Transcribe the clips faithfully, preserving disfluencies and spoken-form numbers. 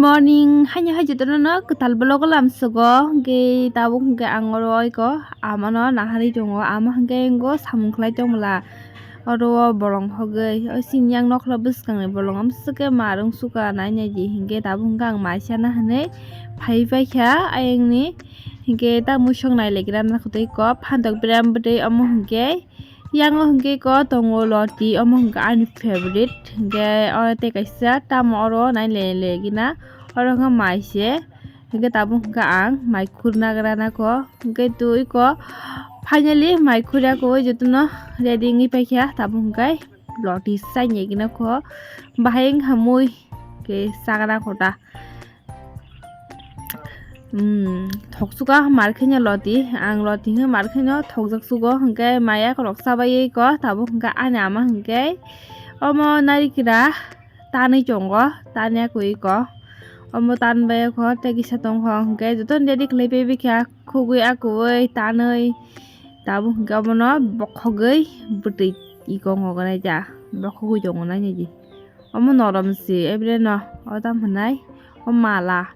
Morning, haino hai jotono no kwtal vlog o lamsogo, hwnkhe tabuk hwnkhe ang oro oiko amano naharwi tongo, ama hwnkhe wngkha samung khlai tongmwla. Oro o bolong hogwi, o sini yang nokla bwskangni bolong amswk khe ma rwng suka nai nai di, hwnkhe tabuk hwnkhe ang mai sana hinwi phai paikha ayangni, hwnkhe ta muisok nai laikra nakhwtwi kok phantok berem bwtwi omo hwnkhe. Yang o hwnkhe ko tongo loti, omo hwnkhe ani favorite, hwnkhe oro tei kaisa tamo oro nai le le gina, oro wngkha mai se, hwnkhe tabuk hwnkhe ang mai khurna gra nako, hwnkhe twi ko finally mai khurya ko jotono ready wngwi paikha, tabuk hwnkhe loti sai ni gina ko bahai wngkha mui khe chagra kota. Hmm, thoksuka markheno loti, ang loti hwnkhe markheno thokjak sugo, hwnkhe maya khorok chabai ko, tabuk hwnkhe ani ama hwnkhe omo narikra tanwi tongo, tanya kwi ko, omo tanbai ko, tei kisa tongkho, hwnkhe jotono ready khlai pai bikha, khugwi akwui tanwi, tabuk hwnkhe omono bokhogwi bwtwi iko ngogonai ja, bokhogwi tongo nai nai di. Omo norom se, ebre no, o tamo hwnai, o mala.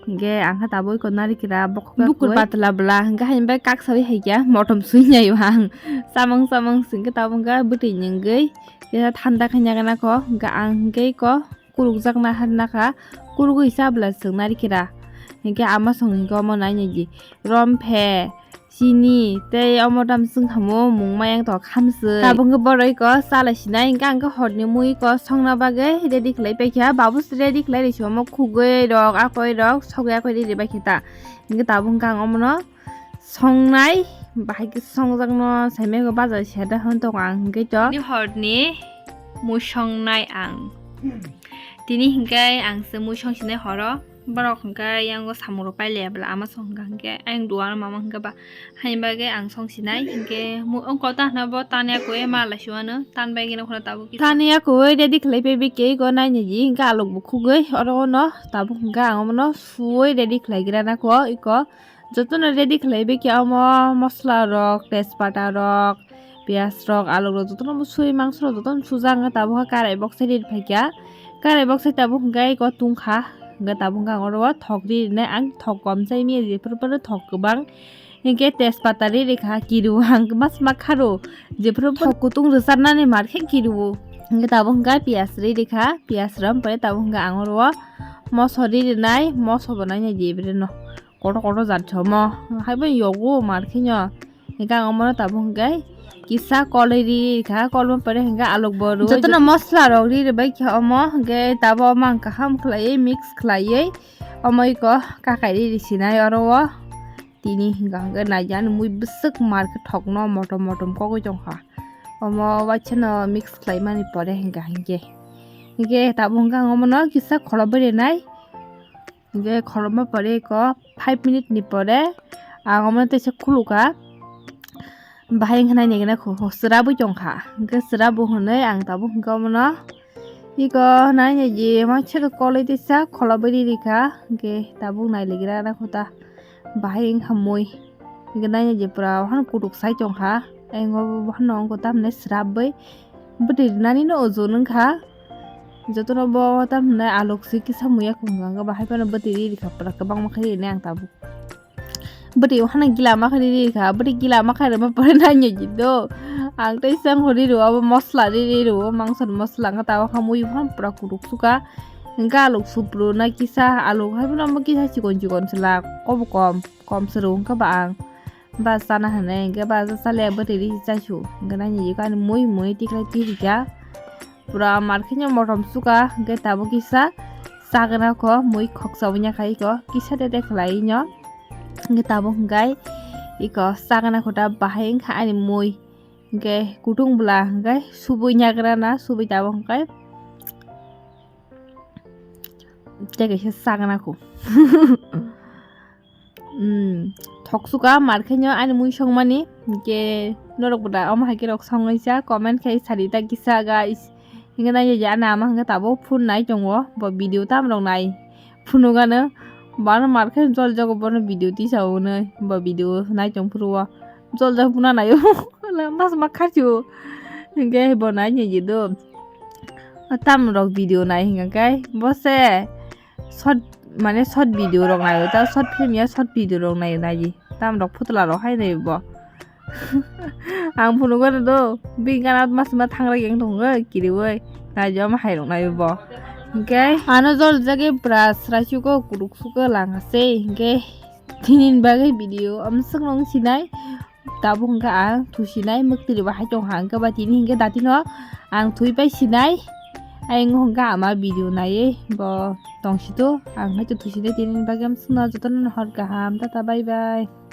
Hingke ang khe tabuk iko narikra, bokhok bukur patla bwla, hingke haini bai kak sawi hai kya, motom sui nai o ang. Samang samang singke tabuk hingke bwtwi nyengwi, kisa thanda khaina gana ko, hingke ang hingke iko kurukjak na har nakha, kurugwi chabwla chwng narikra. Hingke ama song hingke omo nai nai di, romphe, chini tei omo tam chwng kha mo mung mayang tok hamswk. Tabuk hwnkhe borok iko chalai sinai, hwnkhe ang khe horni mui iko songna bagwi ready khlai paikha. Babu se ready khlai rw si omo khugwi rok, akoi rok, sogwi akoi rw bai khe ta. Hwnkhe tabuk hwnkhe ang omono songnai, bahai khe songjak no saimai khe bazar siyada hwn tongo ang hwnkhe to. Ni horni mui songnai ang. Tini hwnkhe ang se mui song sinai horo. Borok hwnkhe yango samung rok pai le bwla ama song hwnkha hwnkhe ayang duano mama hwnkhe ba haini bagwi ang song sinai hwnkhe mu-, wng kota hwna bo tanya kwi ma lai si uano tan bai gini khwna tabuk kisa. Tanya kwi ready khlai pai bikhe iko nai nai di hwnkhe alok bo khugwi oro ono tabuk hwnkhe ang omono suwi ready khlai gra nako iko jotono ready khlai bikhe omo mosla rok tejpata rok. Piyaj rok, aluk rok jotono bo sui mangso rok jotono sujak wngkha tabuk khe karai boksai riri phaikha. Karai boksai tabuk hwnkhe iko tungkha. Hwnkhe tabuk hwnkhe ang oro o thok ririnai ang thok kom chai manya jephuru phano thok kwbang. Hwnkhe tejpata riri kha kiru ang mas ma kharo jephuru phano thok kutung rwcharnani mar khe kiru. Hwnkhe tabuk hwnkhe piyaj riri kha piyaj rom pore tabuk hwnkhe ang oro o moso ririnai moso bo nai nai di bwrwi no. Kotor kotor jat somo haibo yogo mar khe no. Hingke ang omono tabuk hingke kisa koloi ri kha, kolma pore hingke alok bo rw. Jotono mosla rok ri rwbai kha omo, hingke tabuk omo ang kaham khlaiwi mix khlaiwi omo iko kakai ri ri sinai oro o. Tini hingka hingke naidi ani mui bwswk mar khe thokno motom motom kogwi tongkha. Omo waisa no mix khlaimani pore hingka hingke. Hingke tabuk hingke ang omono kisa kholobwi rinai. Hingke khorokma pore eko five minute ni pore ang omo teisa khulukha. Bahai wngkha nai nai gana kho, ho, chwrabwi tongkha. Hingke chwrabo hwnwi ang tabuk hingke omono eko nai nai di, ma chwrwk koloi teisa kholobwi ri rikha. Hingke tabuk nai ligra na kho ta bahai wngkha mui. Hingke nai nai di pura hano kutuk sai tongkha. Ayang o bo hano wngkha tamni chwrabwi. Bwtwi rinani no ojon wngkha. Jotono bo tam hwnwi alok si kisa muya kung kang ba hai phano bwtwi ri rikha pura kwbangma khe rini ang tabuk. Bwtwi o hano gila ma khe ri rikha, bwtwi gila ma khe rwma pore nai nyo jik do. Ang tei sang hori rw abo mosla ri ri rw mangso ni mosla wngkha tabuk kha mui phano pura kutuk suka. Hingkhe alok supru na kisa alok hai phano omo kisa chikon chikon sla kobo kom kom se rw wngkha ba ang. Ba chana hwnwi hwnkhe ba chale bwtwi ri chaisu hwnkhe nai niji ani mui mui tikhlai twi rikha pura mar khe motom suka hwnkhe tabuk kisa chagna kho mui khoksa wngya khai kho kisa de de khlai no hwnkhe tabuk hwnkhe iko chagna kho ta bahai wngkha ani mui hwnkhe kutung bwla hwnkhe subui nyagra na subui tabuk hwnkhe tei kaisa chagna kho. Hmm, thok suka mar khe no ani mui songmani, hingke norok bo da omo hai khe rok songwi cha, comment khai sadi ta kisa guys. Hingke nai je ana ama hingke tabuk phone nai tongo, bo video tam rok nai phunukgano, bono mar khe jol jogo bono video tisa hwnwi, bo video nai tong phuru o jol jok phuna nai o, mas ma kharchi o, hingke bo nai je do. Tam rok video nai hingka khe bo se. short, mane short video rok naio ta, short film ya short video rok naio nai di. Tam rok phutla rok hai naio bo. Ang phunuk gana do, bini gana mas ma thangra yang tongo kiriwi. Nai jo ma hai rok naio bo. Hingke ano jol jage brush raichugo kuruk sugo lang ase. Hingke tini bagwi video amswk nung sinai. Tabuk hingke ang thusinai mwktwi bo hai tong ha, hingke ba tini hingke datino ang thui pai sinai. Ayang hingke ama video naiwi bo tongsitu ang hai thusinai tini bagwi amswkno jotono hor kaham, tata bye bye.